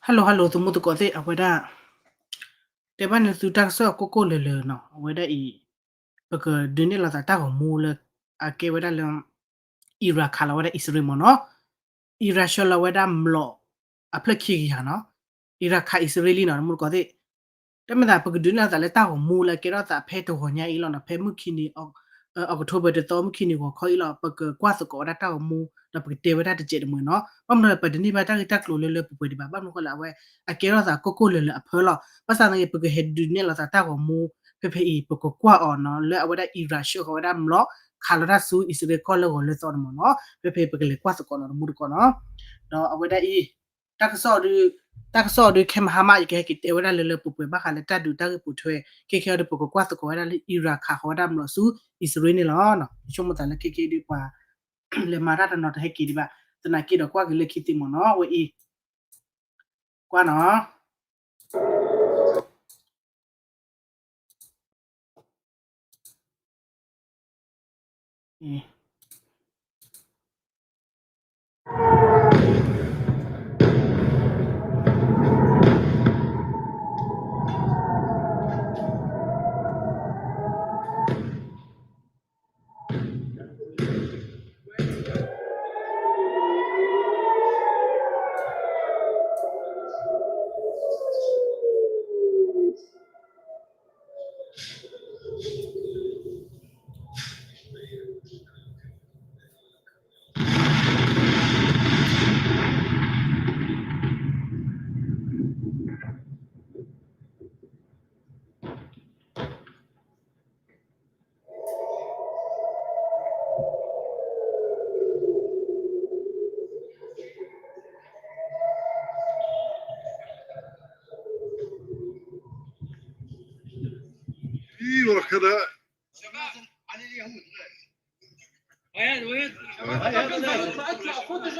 Hello hello သမူသကိးသ့ၣ် အဝဲဒၣ် တဲဘၣ်န့ၣ်သုတၢ်ကစီၣ်ကိၢ်ကိၢ်လၢၤလၢၤနီၤ အဝဲဒၣ်အံၤ ပကဒုးနဲၣ်လီၤသးတၢ်ဂီၤမူလၢ အကဲဝဲဒၣ်လၢ Iran ခးလီၤဝဲဒၣ်အံၣ်စရ့လးမ့ၢ်နီၤ Iran ဆှၢလီၤဝဲဒၣ်မျိာ် အဖျၢၣ်ခံကယၤနီၤ Iran ခးအံၣ်စရ့လးလံနီၤ သမူသကိးသ့ၣ် တမ့ၢ်သး ပကဒုးနဲၣ်လီၤသးလၢတၢ်ဂီၤမူလၢအကဲထီၣ်သးဖဲတဂီၤညါအံၤလီၤနီၤ ဖဲမုၢ်ခံနံၤ October တသီ မုၢ်ခံနံၤဂီၤခီအံၤလီၤ ပကကွၢ်သကိးဝဲဒၣ်တၢ်ဂီၤမူ ဒီးပကတဲဝဲဒၣ်တစဲးတမှဲၤနီၤ ဘၣ်မနုၤလၢပတန့ၢ်ဘၣ်တၢ်ဂ့ၢ်တၢ်ကျိၤလၢလၢပှဲၤပှဲၤဒံးဘၣ် ဘၣ်မနုၤဃိလၢအဝဲ အကဲထီၣ်သးကိၢ်ကိၢ်လၢၤလၢၤအဖၢလီၤ ဘၣ်ဆၣ်သနာ်က့ ပကဟဲဒုးနဲၣ်လီၤသးတၢ်ဂီၤမူ ဖဲဖဲအံၤ ပကကွၢ်အီၤနီၤ လၢအဝဲဒၣ် Iran ဆှၢဃီၤဝဲဒၣ်မျိာ် ခးလီၤတၢ်ဆူအံၣ်စရ့လးကီၢ်လၢဂီၤလၢသီန့ၣ်မ့ၢ်နီၤ ဖဲဖဲပကလဲၤကွၢ်သကိးနီၤ သမူသကိးနီၤ ဒီးအဝဲဒၣ်အံၤ တၢ်ကစီၣ်ဒုး တၢ်ကစီၣ်ဒုး ခဲမဟါမး ယကဟဲက့ၤတဲဝဲဒၣ်လၢလၢပှဲၤပှဲၤ ဘၣ်ဃးလၢတၢ်ဒုးတၢ်ဂ့ၢ်ပိာ်ထွဲ ခဲခဲအံၤဒီး ပကကွၢ်သကိးဝဲဒၣ်လၢ Iran ခးဃီၤဝဲဒၣ်မျိာ်ဆူအံၣ်စရ့လးန့ၣ်လီၤ. ယဆိကမိၣ်သးလၢခဲခဲအံၤဒုးပှၤ လဲၤမၤတၢ်တနီၤတဟဲက့ၤဒံးဘၣ် သနာ်က့ဒီးကွၢ်က့ၤလၢခံသ့မ့ၢ်နီၤ ဝဲအံၤ ကွၢ်နီၤ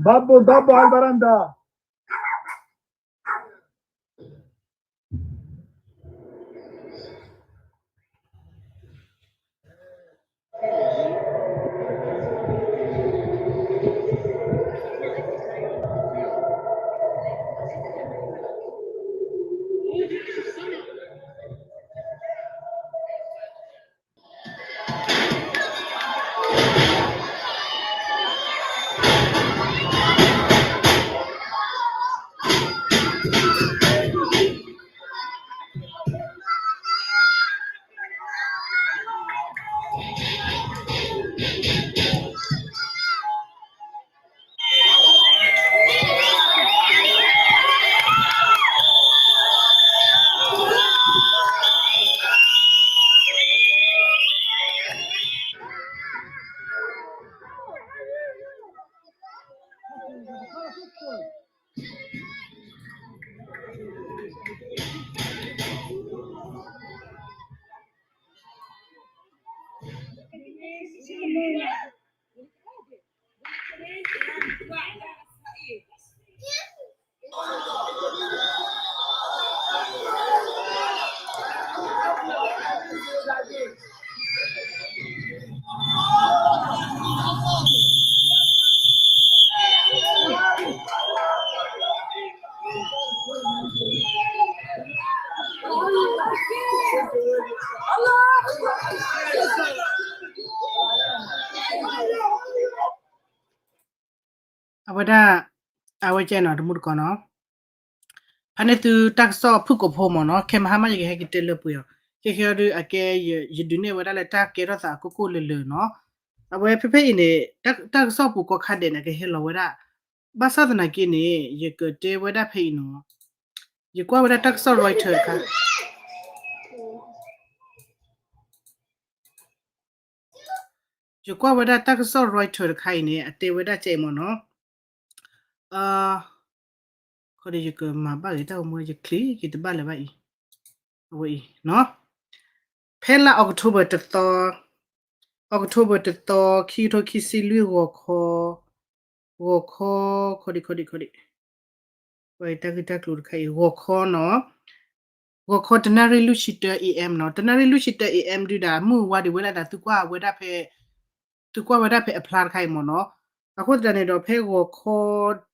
ضبوا ضبوا على البرندة.အဝဲဒၣ် အဝဲကဲနီၤ တမူတကိးနီၤ ဖဲန့ၣ်သုတၢ်ကစီၣ်ဖုၣ်ကိာ်ဖိမ့ၢ်နီၤ ခဲမဟါမးယကဟဲက့ၤတဲလၢပှဲၤအီၤ ခဲခဲအံၤဒုးအကဲ ယဒုးနဲၣ်ဝဲဒၣ်လၢတၢ်ကဲထီၣ်သးကိၢ်ကိၢ်လၢၤလၢၤနီၤ အဝဲဖဲဖဲအံၤန့ၣ် တၢ်ကစီၣ်ပူၤကိးခါဒဲးန့ၣ် ကဟဲလီၤဝဲဒၣ် ဘၣ်ဆၣ်သနာ်က့န့ၣ် ယကတဲဝဲဒၣ်ဖဲအံၤနီၤ ယကွၢ်ဝဲဒၣ်တၢ်ကစီၣ် Reuters တခါ ယကွၢ်ဝဲဒၣ်တၢ်ကစီၣ် Reuters တခါအံၤန့ၣ် အတဲဝဲဒၣ်ကဲအံၤမ့ၢ်နီၤ ခီဒီးယကမၤဘၣ်ဂ့ၤတၢ်ဂီၤမူ ယချံက့ၤတဘၣ်လၢၤဘၣ်အံၤ အဝဲအံၤနီၤ ဖဲလါ October တသီ October တသီ ခံကထိခံဆံလွံၢ် ဂီၤခီ ဂီၤခီ ခီဒံးခီဒံးခီဒံး ဝဲတၢ်ဂ့ၢ်တၢ်ကျိၤတခါအံၤ ဂီၤခီနီၤ ဂီၤခီတနၣ်ရံၣ်လွံၢ်ဆံတၢ A M နီၤ တနၣ်ရံၣ်လွံၢ်ဆံတၢ A M ဒုးဒၣ် မုၢ်ဝါဒံးဝဲဒၣ် သုကွၢ်ဝဲဒၣ်ဖဲ သုကွၢ်ဝဲဒၣ်ဖဲအဖျါတခါအံၤမ့ၢ်နီၤ, အဃိသတးန့ၣ်ဒီး ဖဲဂီၤခီ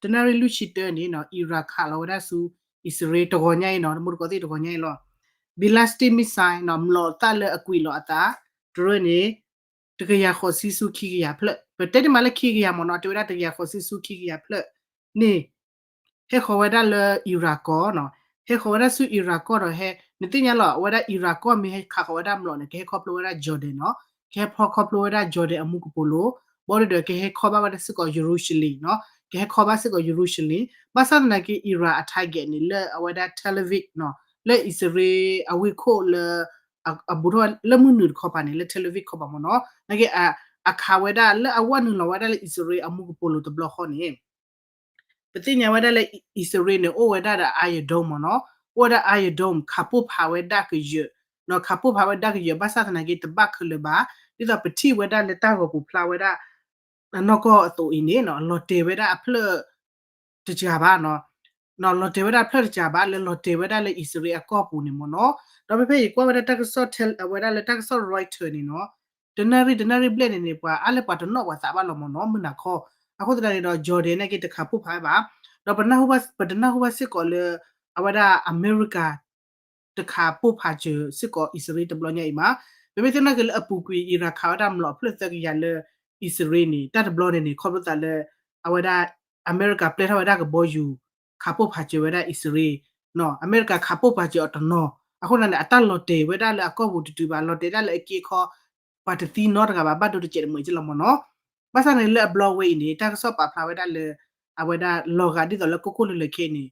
တနၣ်ရံၣ်လွံၢ်ဆံတၢန့ၣ်နီၤ Iran ခးလီၤဝဲဒၣ်ဆူ အံၣ်စရ့လးတဂီၤညါအံၤနီၤ, တမူတကိးသ့ၣ်တဂီၤညါအံၤလီၤ. Ballistic missile နီၤ မျိာ်သၣ်လၢအကွံာ်လီၤအသး တရၢန့ၣ် တကယၤဃိးဆံဆူခံကယၤဖျၢၣ်, ပတဲတမံၤလၢခံကယၤမ့ၢ်နီၤ, တဲဝဲဒၣ်တကယၤဃိးဆံဆူခံကယၤဖျၢၣ်န့ၣ် ဟဲဃီၤဝဲဒၣ်လၢ Iran ကီၢ်နီၤ, ဟဲဃီၤဝဲဒၣ်ဆူ Iran ကီၢ်ဒီးဟဲ နသ့ၣ်ညါလီၤ အဝဲဒၣ် Iran ကီၢ်မ့ၢ်ဟဲခးဃီၤဝဲဒၣ်မျိာ်န့ၣ် ကဟဲခီဖျိဝဲဒၣ် Jordan နီၤ, ကဟဲခီဖျိဝဲဒၣ် Jordan အမူကပိာ်လိၤ, ဘၣ်ဒီးကဟဲခီဘၣ်ဝဲဒၣ်စ့ၢ်ကီး Jerusalem နီၤ, ကဟဲခီဘၣ်စ့ၢ်ကီး Jerusalem, ဘၣ်ဆၣ်သနာ်က့ Iran အ target န့ၣ် လၢအဝဲဒၣ် Tel Aviv နီၤ, လၢအံၣ်စရ့လးအဝ့ၢ်ခိၣ်လၢ အဘူးထီၣ်လၢမုၢ်နုာ်တခီပၤန့ၣ် လၢ Tel Aviv ခီပၤမ့ၢ်နီၤ, နာ်က့ အခးဝဲဒၣ်လၢအဝဲနုာ်လီၤဝဲဒၣ်လၢအံၣ်စရ့လးအမူကပိာ်လိၤတဘျီဃီန့ၣ် ပသ့ၣ်ညါဝဲဒၣ်လၢအံၣ်စရ့လးန့ၣ် အိၣ်ဝဲဒၣ်ဒီး Iron Dome မ့ၢ်နီၤ, အိၣ်ဝဲဒၣ် Iron Dome ခးပိၢ်ဖးဝဲဒၣ်ကယၢၤ, နီၤ ခးပိၢ်ဖးဝဲဒၣ်ကယၢၤ ဘၣ်ဆၣ်သနာ်က့တဘၣ်ခဲလၢာ်ဘၣ်, ဒ်သိးပထံၣ်ဝဲဒၣ်လၢတၢ်ဂီၤပူၤဖျါဝဲဒၣ် အနီၢ်ကီၢ်အသိးအံၤန့ၣ် လီၤတဲာ်ဝဲဒၣ်အဖျၢၣ်တစှၤဘၣ်နီၤ, လီၤတဲာ်ဝဲဒၣ်အဖျၢၣ်တစှၤဘၣ် လၢလီၤတဲာ်ဝဲဒၣ်လၢအံၣ်စရ့လးအကီၢ်ပူၤန့ၣ်မ့ၢ်နီၤ, ဒီးဖဲဖဲယကွၢ်ဝဲဒၣ်တၢ်ကစီၣ် အဝဲဒၣ်လၢတၢ်ကစီၣ် Reuters န့ၣ်နီၤ, တနၣ်ရံၣ်တနၣ်ရံၣ်ဘျဲၣ်န့ၣ်န့ၣ် ပှၤအါလၢပှၤတနီၣ်ပှၤသးဘၣ်လီၤမ့ၢ်နီၤ မုၢ်နၤခီ, အဃိသတးန့ၣ်ဒီး Jordan နာ်က့တခးပိၢ်ဖးဝဲဘၣ်, ဒီးပတနၢ်ဟူဘၣ်စ့ၢ်ကီးလၢ အဝဲဒၣ်အမဲရကၤ တခးပိၢ်ဖးစၢၤစ့ၢ်ကီးအံၣ်စရ့လးတဘျီညါအံၤမး, ပမ့ၢ်သ့ၣ်နီၣ်က့ၤလၢအပူၤကွံာ် Iran ခးဝဲဒၣ်မျိာ်အဖျၢၣ်သၢကယၤလၢအံၣ်စရ့လးန့ၣ် တၢ်တဘျီန့ၣ်န့ၣ် ခီဖျိသးလၢ အဝဲဒၣ် အမဲရကၤပျဲထီၣ်ဝဲဒၣ်ကဘီယူၤ ခးပိၢ်ဖးစၢၤဝဲဒၣ်အံၣ်စရ့လး, အမဲရကၤခးပိၢ်ဖးစၢၤအီၤတနီၤ, အဃိန့ၣ်န့ၣ် အတၢ်လီၤတဲာ်ဝဲဒၣ်လၢအကီၢ်ပူၤတတုၤဘၣ် လီၤတဲာ်ဒၣ်လၢအက့အခီ ပှၤတသံနီတဂၤဘၣ် ဘၣ်ဒိတစဲးတမှဲးက့လီၤမ့ၢ်နီၤ, ဘၣ်ဆၣ်န့ၣ်လၢအဘျီဝဲအံၤန့ၣ် တၢ်ကစီၣ်ပာ်ဖျါဝဲဒၣ်လၢ အဝဲဒၣ်လီၤဂာ်ဒ်သိးလၢကိၢ်ကိၢ်လၢလၢခဲအံၤန့ၣ်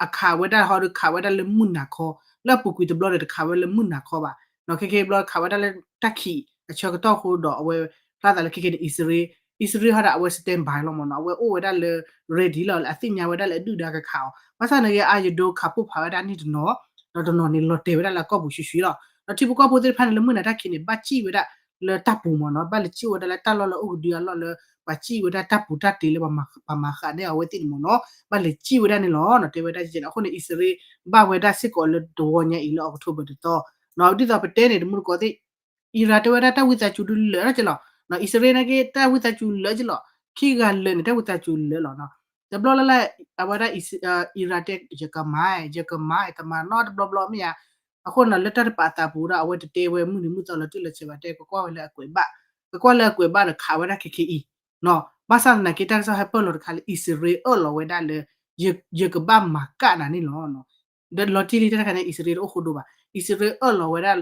အခးဝဲဒၣ်ဟီဒီးခးဝဲဒၣ်လၢမုၢ်နၤခီ, လၢအပူၤကွံာ်တဘျီဒီးတခးဝဲလၢမုၢ်နၤခီဘၣ်, ခဲခဲဘျီခးဝဲဒၣ်လၢတၢ်ခံးအဆၢကတီၢ်အဃိဒီး အဝဲဖျါသးလၢခဲခဲန့ၣ် အံၣ်စရ့လး, အံၣ်စရ့လးဟီဒီးအဝဲ standby လီၤမ့ၢ်နီၤ, အဝဲအိၣ်ဝဲဒၣ်လၢ ready လီၤ လၢအသ့ၣ်ညါဝဲဒၣ်လၢအဒုၣ်ဒါကခးအီၤ, ဘၣ်ဆၣ်န့ၣ်ဂ့ၤ Iron Dome ခးပိၢ်ဖးဝဲဒၣ်န့ၣ်တနီၤ, ဒီးတနီၤန့ၣ် လီၤတဲာ်ဝဲဒၣ်လၢအကီၢ်ပူၤဆှံဆှံလီၤ, ဒီးထံဖိကီၢ်ဖိသ့ၣ်တဖၣ်န့ၣ် လၢမုၢ်နၤတၢ်ခံးန့ၣ် ဘၣ်စံၣ်ဝဲဒၣ်လၢတၢ်ပူၤမ့ၢ်နီၤ, ဘၣ်လဲၤစံၣ်ဝဲဒၣ်လၢတၢ်လီၢ်လၢအိၣ်ကဒုအလီၢ်လၢ ပှၤစံၣ်ဝဲဒၣ်တၢ်ပူၤတၢ်တ့လၢပှၤမၤဃးန့ၢ်အဝဲသ့ၣ်န့ၣ်မ့ၢ်နီၤ, ဘၣ်လဲၤစံၣ်ဝဲဒၣ်န့ၣ်လီၤ, တဲဝဲဒၣ်ကဲန့ၣ်, အဃိန့ၣ် အံၣ်စရ့လး ဘၣ်ဝဲဒၣ်စ့ၢ်ကီးလၢတဂီၤညါအံၤလၢ October တသီ, ဒ်သိးပတဲန့ၣ် တမူတကိးသ့ၣ် Iran တဲဝဲဒၣ်တၢ်ဝံသးစူၤဒုလၢာ်က့လီၤ, အံၣ်စရ့လးန့ၣ်က့ တၢ်ဝံသးစူၤလၢာ်က့လီၤ, ခံဂၤလၢာ်န့ၣ် တၢ်ဝံသးစူၤလၢာ်လီၤနီၤ, တဘျီလၢ်လၢ် အဝဲဒၣ် Iran တဲ ယကမၤ ယကမၤ တမၤနီတဘျီဘျီမ့ၢ်ဧါ, အဃိန့ၣ် လၢတၢ်တပာ်အသးပူၤဒီး အဝဲတတဲဝဲမုၢ်နံၤမုၢ်သီလၢာ်တုၤလၢာ်ဆဲးဘၣ် တဲကကွၢ်ဝဲလၢအကွဲးဘၣ်, ကကွၢ်လၢအကွဲးဘၣ်ဒီးခးဝဲဒၣ်ခဲခဲအံၤ, ဘၣ်ဆၣ်သနာ်က့ တၢ်ကစီၣ်ဟဲပၢၢ်လီၤတခါလၢ အံၣ်စရ့လးအၢၣ်လီၤဝဲဒၣ်လၢ ယကဘၣ်မၤကၣ်နၤန့ၣ်လီၤ, ဒီးလီၤတံၢ်လံတၢ်တခါန့ၣ် အံၣ်စရ့လးတအိၣ်ဃိဒိဘၣ်, အံၣ်စရ့လးအၢၣ်လီၤဝဲဒၣ်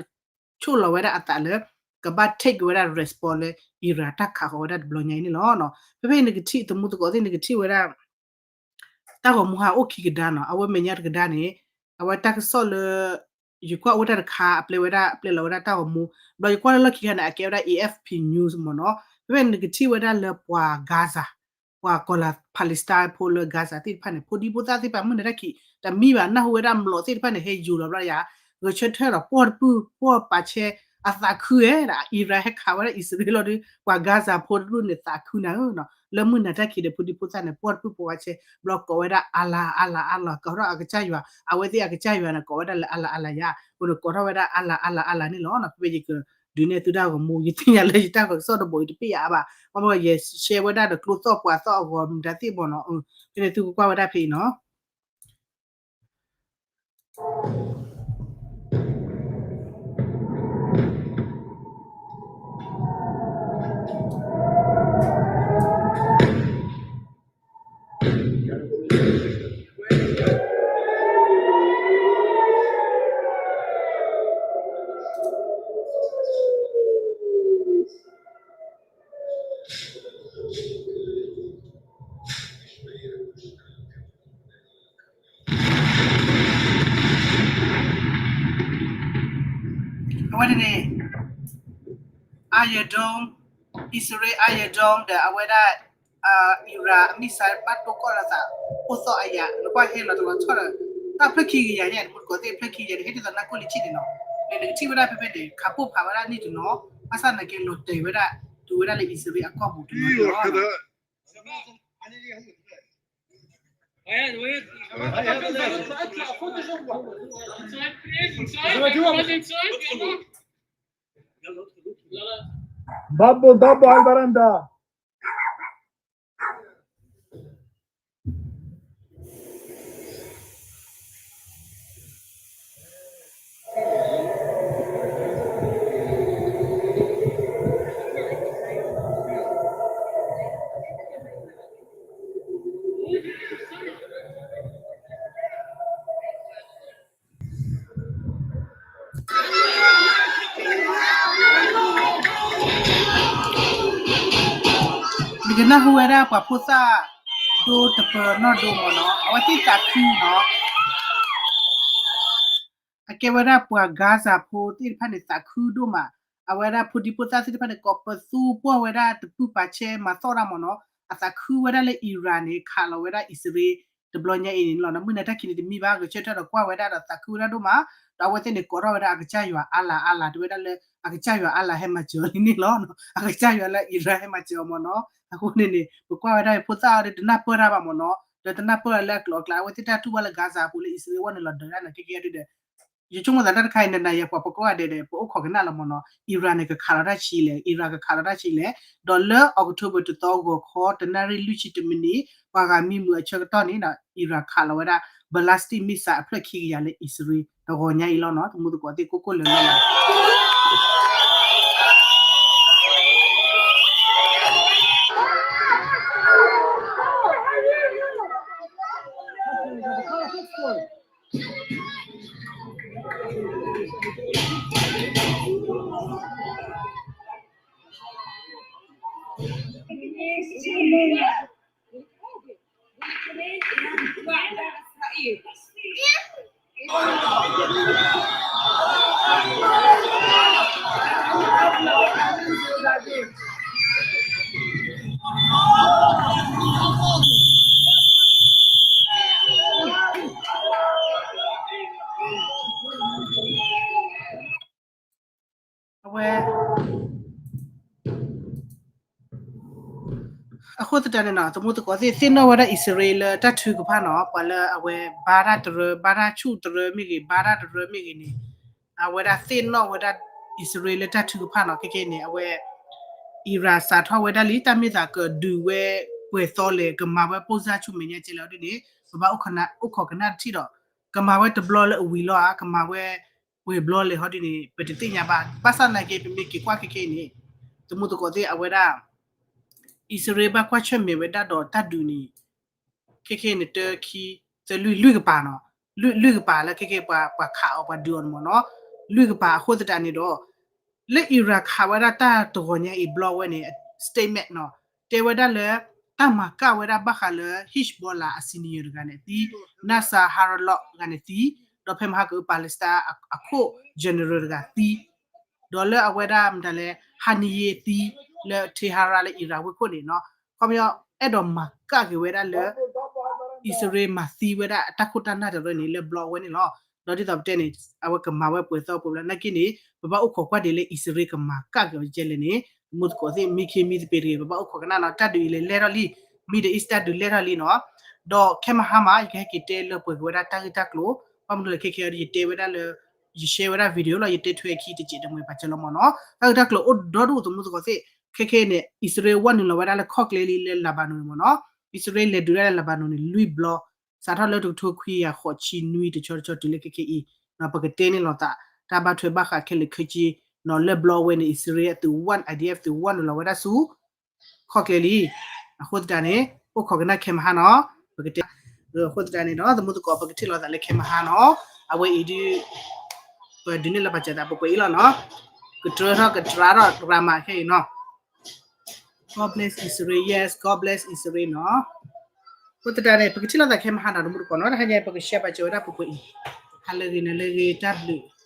ဆိၣ်လီၤဝဲဒၣ်အသးလၢ ကဘၣ် take ဝဲဒၣ် response လၢ Iran တၢ်ခးဃီၤဝဲဒၣ်တဘျီညါအံၤန့ၣ်လီၤ, ဖဲဖဲအံၤနကထံၣ် တမူတကိးသ့ၣ် နကထံၣ်ဝဲဒၣ် တၢ်ဂီၤမူဟးအိၣ်ခံကဒါနီၤ, အဝဲမဲာ်ညါတကဒါန့ၣ် အဝဲတၢ်ကစီၣ်လၢ ယကွၢ်အိၣ်တၢ်တခါ အပျဲဝဲဒၣ် အပျဲလီၤဝဲဒၣ်တၢ်ဂီၤမူ, ဘျီယကွၢ်လၢလီၢ်ခံကဒါန့ၣ် အကဲဝဲဒၣ် A F P News မ့ၢ်နီၤ, ဖဲဖဲအံၤနကထံၣ်ဝဲဒၣ်လၢပှၤ Gaza ပှၤကီၢ်လၢ Palestine ဖိလၢ Gaza သ့ၣ်တဖၣ်န့ၣ် ဖိဒံဖိသၣ်သ့ၣ်တဖၣ် မုၢ်နၤတၢ်ခံး တမံဘၣ် နၢ်ဟူဝဲဒၣ်မျိာ်သ့ၣ်တဖၣ်န့ၣ် ဟဲယူၤလီၤဘျီယၤ, ဂဲၤဆၢထၢၣ်ဒီး ပှီၢ်တပုၢ် ပှီၢ်ပာ်ဆဲး အသးခုဧဲဒီး Iran ဟဲခးဝဲဒၣ် အံၣ်စရ့လးလီၤဒီး ပှၤ Gaza ဖိတဒူၣ်န့ၣ် သးခုနၤဧၢနီၤ, လၢမုၢ်နၤတၢ်ခံးဒီး ဖိဒံဖိသၣ်န့ၣ် ပှီၢ်တပုၢ်ပှီၢ်ပာ်ဆဲး ဘျီကိးဝဲဒၣ် Allah Allah Allah ကိးထီၣ်အကစၢ်ယွၤ, အဝဲသ့ၣ်အကစၢ်ယွၤန့ၣ် ကိးဝဲဒၣ်လၢ Allah Allah ယၤ, အဃိန့ၣ် ကိးထီၣ်ဝဲဒၣ် Allah Allah Allah န့ၣ်လီၤနီၤ, ဖဲဖဲယက ဒုးနဲၣ်သုတၢ်ဂီၤမူ ယသ့ၣ်ညါလၢယတၢ်ဂီၤကစီၣ်တဘိးအံၤတပ့ၢ်ယၤအါဘၣ်, ဘၣ်မနုၤယ share ဝဲဒၣ်ဒီးကျိသီၣ်ပှၤသီၣ်အဂီၢ်မတၤသ့ၣ်မ့ၢ်နီၤ, ဖဲန့ၣ်သုကကွၢ်ဝဲဒၣ်ဖဲအံၤနီၤ. အဝဲန့ၣ်န့ၣ် Iron Dome, အံၣ်စရ့လး Iron Dome ဒီးအဝဲဒၣ် Iran missile ဘၣ်တိၢ်ကီၢ်လီၤသး အိၣ်သီၣ်အယၤ နကွၢ်ဟဲလီၤတလီၤဆီဒီး တၢ်ဖျၢၣ်ခံကယၤညါ တမူတကိးသ့ၣ် ဖျၢၣ်ခံကယၤန့ၣ် ဟဲဒ်သိးနၢ်ကိၢ်လံဆံၣ်န့ၣ်နီၤ, န့ၣ်နကထံၣ်ဝဲဒၣ်ဖဲဖဲန့ၣ် ခးပိၢ်ဖးဝဲဒၣ်န့ၣ်တနီၤ, ဘၣ်ဆၣ်သနာ်က့လီၤတဲာ်ဝဲဒၣ် တုၤဝဲဒၣ်လၢအံၣ်စရ့လးအကီၢ်ပူၤတနီၤလီၤ. Double, double, Alvaranda. နကနၢ်ဟူဝဲဒၣ်ပှၤဖိသၣ်ဒိတပၢၤနီၢ်ဒိမ့ၢ်နီၤ, အဝဲသ့ၣ်သးခုနီၤ, အကဲဝဲဒၣ်ပှၤ Gaza ဖိသ့ၣ်တဖၣ်န့ၣ် သးခုဒိၣ်မး, အဝဲဒၣ်ဖိဒံဖိသၣ်သ့ၣ်တဖၣ်န့ၣ် ကိးပသူပှီၢ်ဝဲဒၣ်တပုၢ်ပာ်ဆဲးမၤသီၣ်တၢ်မ့ၢ်နီၤ, အသးခုဝဲဒၣ်လၢ Iran န့ၣ် ခးလီၤဝဲဒၣ်အံၣ်စရ့လး တဘျီညါအံၤန့ၣ်လီၤ. မုၢ်နၤတၢ်ခံးန့ၣ်တမံၤဘၣ် ဂဲၤဆၢထၢၣ်ဒီးကွၢ်ဝဲဒၣ်ဒီးသးခုဝဲဒၣ်ဒိၣ်မး, ဒီးအဝဲသ့ၣ်န့ၣ် ကိးထီၣ်ဝဲဒၣ်အကစၢ်ယွၤအါလၢ်အါလၢ် တဝဲဒၣ်လၢအကစၢ်ယွၤအါလၢ်ဟဲမၤစၢၤလံန့ၣ်လီၤ. အကစၢ်ယွၤလၢ Iran ဟဲမၤစၢၤအီၤမ့ၢ်နီၤ, အဃိန့ၣ်န့ၣ် ပကွၢ်ဝဲဒၣ်ဖိသၣ်အီၤဒီးတနၢ်ပၢၢ်တၢ်ဘၣ်မ့ၢ်နီၤ, ဒီးတနၢ်ပၢၢ်လၢအကျိၤအကျဲ အဝဲသ့ၣ်တၢ်တူၢ်ဘၣ်လၢ Gaza အပူၤလၢအံၣ်စရ့လးဝဲန့ၣ်လီၤဒၢးဒၣ်န့ၣ် ကဲကဲဒ်ဒီး ယဆိကမိၣ်သးတၢ်တခါအံၤ နနၤယၤပှၤပကိးဂၤဒဲးဒီး ပအိၣ်ခိးကနၣ်လီၤမ့ၢ်နီၤ, Iran န့ၣ် ကခးလီၤတၢ်ဆံးလဲၣ်, Iran ကခးလီၤတၢ်ဆံးလဲၣ်, ဒီးလၢ October တသီဂီၤခီ တနၣ်ရံၣ်လွံၢ်ဆံတမံးနံး ပှၤဂၤမံမုာ်အဆၢကတီၢ်န့ၣ်ဒီး Iran ခးလီၤဝဲဒၣ် ballistic missile အဖျၢၣ်ခံကယၤလၢအံၣ်စရ့လး တဂီၤညါအံၤလီၤနီၤ, သမူသကိးသ့ၣ်ကိၢ်ကိၢ်လၢၤလၢၤလီၤ. အဝဲ အဃိသတးန့ၣ်နီၤ သမူသကိးသ့ၣ် သ့ၣ်နီၣ်ဝဲဒၣ်အံၣ်စရ့လးလၢတၢ်ထုကဖၣ်နီၤ, ပှၤလၢအဝဲဘါတၢ်တရၢ ဘါတၢ်ဆူၣ်တရၢမ့ၢ်ဂ့ၤ ဘါတၢ်တရၢမ့ၢ်ဂ့ၤန့ၣ် အဝဲဒၣ်သ့ၣ်နီၣ်ဝဲဒၣ်အံၣ်စရ့လးလၢတၢ်ထုကဖၣ်နီၤ, ခဲကဲန့ၣ် အဝဲ Iran စးထီၣ်ဝဲဒၣ်လံ တၢ်မ့ၢ်သးကဒုးဝဲပှဲၤသီလဲၣ် ကမၤဝဲပိၢ်စၢ်ဆူၣ်မဲာ်ညါကဲလဲၣ်ဒ်န့ၣ် ပဘၣ်အိၣ်ခိးကနၣ်ထံၣ်ဒီး ကမၤဝဲတဘျီလၢအဝံၤလီၤဧါ ကမၤဝဲ ပှဲၤဘျီလဲၣ်ဟီဒ်န့ၣ် ပတသ့ၣ်ညါဘၣ်. ဘၣ်ဆၣ်နာ်က့ ပမ့ၢ်က့ၤကွၢ်ခဲခဲအံၤန့ၣ် သမူသကိးသ့ၣ်အဝဲဒၣ် အံၣ်စရ့လးဘၣ်ကွၢ်ဆၢၣ်မဲာ်ဝဲဒၣ်ဒီးတၢ်ဒုးန့ၣ် ခဲခဲအံၤန့ၣ် တၢ ခံ သၢ လွံၢ် လွံၢ်ကပၤနီၤ, လွံၢ် လွံၢ်ကပၤလၢခဲခဲပှၤ ပှၤခးအီၤပှၤဒုးအီၤန့ၣ်မ့ၢ်နီၤ, လွံၢ်ကပၤအဃိသတးန့ၣ်ဒီး လၢ Iran ခးဝဲဒၣ်တၢ်တဂီၤညါအံၤဘျီဝဲန့ၣ် statement နီၤ, တဲဝဲဒၣ်လၢ တၢ်မၤကၣ်ဝဲဒၣ်ဘၣ်ဃးလၢ Hezbollah အ senior တဂၤန့ၣ်သံ, Nasser Haraloth တဂၤန့ၣ်သံ, ဒီးဖဲမဟါက Palestine အခိၣ် general တဂၤသံ, ဒီးလၢအဝဲဒၣ်မတၤလဲၣ် Haniyeh သံ လၢ Tehran လၢ Iran ဝ့ၢ်ခိၣ်န့ၣ်နီၤ, ခီပညီ အဲၣ်ဒိးမၤကၣ်က့ၤဝဲဒၣ်လၢ အံၣ်စရ့လးမၤသံဝဲဒၣ်အတၢ်ခိၣ်တၢ်နၢ်တရၢန့ၣ် လၢဘျီဝဲန့ၣ်လီၤ. ဒီးဒ်သိးပတဲန့ၣ် အဝဲကမၤဝဲပှဲၤသီပှဲၤဘျီနာ်က့န့ၣ် ပဘၣ်အိၣ်ခိးကွၢ်ဒ်လၢ အံၣ်စရ့လးကမၤကၣ်က့ၤဝဲဒ်လဲၣ်န့ၣ် သမူသကိးသ့ၣ် မံခ့မံသပ့ၤတဂ့ၤ ပဘၣ်အိၣ်ခိးကနၣ်နီၤ, တၢ်ဒုးအံၤလဲၤလဲၢ်ထီၣ်လံ, Middle East တၢ်ဒုးလဲၢ်ထီၣ်လံနီၤ, ဒီးခဲမဟါမး ယကဟဲက့ၤတဲလၢပှဲၤက့ၤဝဲဒၣ်တၢ်ဂ့ၢ်တၢ်ကျိၤ, ဘၣ်မနုၤလဲၣ်ခဲခဲအံၤ ယတဲဝဲဒၣ်လၢ ယ share ဝဲဒၣ် video လီၤ, ယတဲထွဲခံတစဲးတမှဲၤပာ်စၢၤလီၤမ့ၢ်နီၤ, တၢ်ဂ့ၢ်တၢ်ကျိၤအိၣ်ဒီဒူၣ်သမူသကိးသ့ၣ်, ခဲခဲအံၤန့ၣ် အံၣ်စရ့လးဝဲနုာ်လီၤဝဲဒၣ်လၢခီၣ်ကျဲလံလၢ Lebanon န့ၣ်မ့ၢ်နီၤ, အံၣ်စရ့လးလဲၤဒုးဒၣ်လၢ Lebanon န့ၣ် လွံၢ်ဘျီ, စးထီၣ်လၢတကထိခွံကယၤဃိးဆံနွံတဆီတဆီတုၤလၢခဲခဲအံၤ, ပကတဲန့ၣ်လီၤသး, တၢ်ဘၣ်ထွဲဘၣ်ဃးခဲလၢာ်ခဲဆ့, လၢဘျီဝဲန့ၣ် အံၣ်စရ့လးအသုးဝဲ IDF သုးဝဲနုာ်လီၤဝဲဒၣ်ဆူ ခီၣ်ကျဲလံ, အဃိသတးန့ၣ် အိၣ်ခိးကနၣ်ခဲမဟါနီၤ, ပကတဲ, အဃိသတးန့ၣ်ဒီး သမူသကိး ပကထံၣ်လိာ်သးလၢခဲမဟါနီၤ, အဝဲအံၤဒုး ပဒုးနဲၣ်လီၤပာ်စၢၤသးပှဲၤပှဲၤအံၤလီၤနီၤ, ကတြၢထီၣ်ကတြၢထီၣ်ရၤမးခဲအံၤနီၤ, God bless Israel, yes, God bless Israel နီၤ, အဃိသတးန့ၣ် ပကထံၣ်လိာ်သးခဲမဟါနီၤ သမူသကိးနီၤ, တဟါညါပက share ပာ်စၢၤဝဲဒၣ်ပှဲၤပှဲၤအံၤ, ဟါလၢအဂ့ၤ နၤလၢအဂ့ၤ တၢ်ဘျုး